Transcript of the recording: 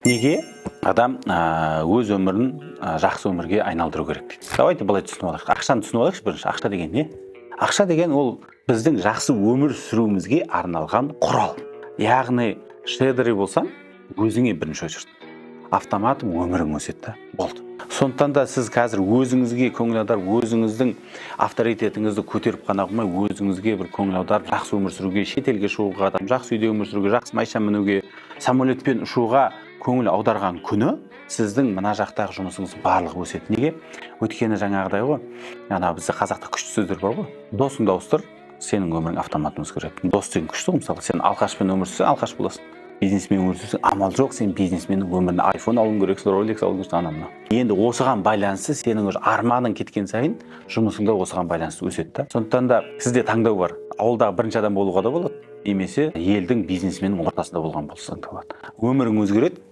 Неге адам өз өмірін жақсы өмірге айналдыру керек дейді? Давайте былай түсініп алайық, ақшаны түсініп алайықшы бірінші. Ақша деген не? Ақша деген ол біздің жақсы өмір сүруімізге арналған құрал. Яғни щедрый болсаң өзіңе, бірінші очередь автоматом өмірің өседі да, болды. Сондықтан да сіз қазір өзіңізге көңіл аударып, өзіңіздің авторитетіңізді көтеріп қана қоймай, өзіңізге бір көңіл аударып, жақсы өмір сүруге, шетелге шығуға, там, жақсы үйде өмір сүруге, жақсы машина мінуге, самолетпен ұшуға көңіл аударған күні сіздің мына жақтағы жұмысыңыз барлығы өседі. Неге? Өйткені жаңағыдай ғой, ана бізде қазақта күшті сөздер бар ғой: досыңды ауыстыр, сенің өмірің автоматом өзгереді. Дос деген күшті ғой. Мысалы, сен алқашпен өмір сүрсең, алқаш боласың. Бизнесмен өмір сүрсең, амал жоқ, сен бизнесменнің өміріне айфон алуың керексің, Ролекс алуың керексің, анау мынау. Енді осыған байланысты сенің уже арманың кеткен сайын жұмысың да осыған байланысты өседі да. Сондықтан да сізде таңдау бар: ауылдағы бірінші адам болуға да болады немесе елдің бизнесменінің ортасында болған болсаң да болады. Өмірің өзгереді.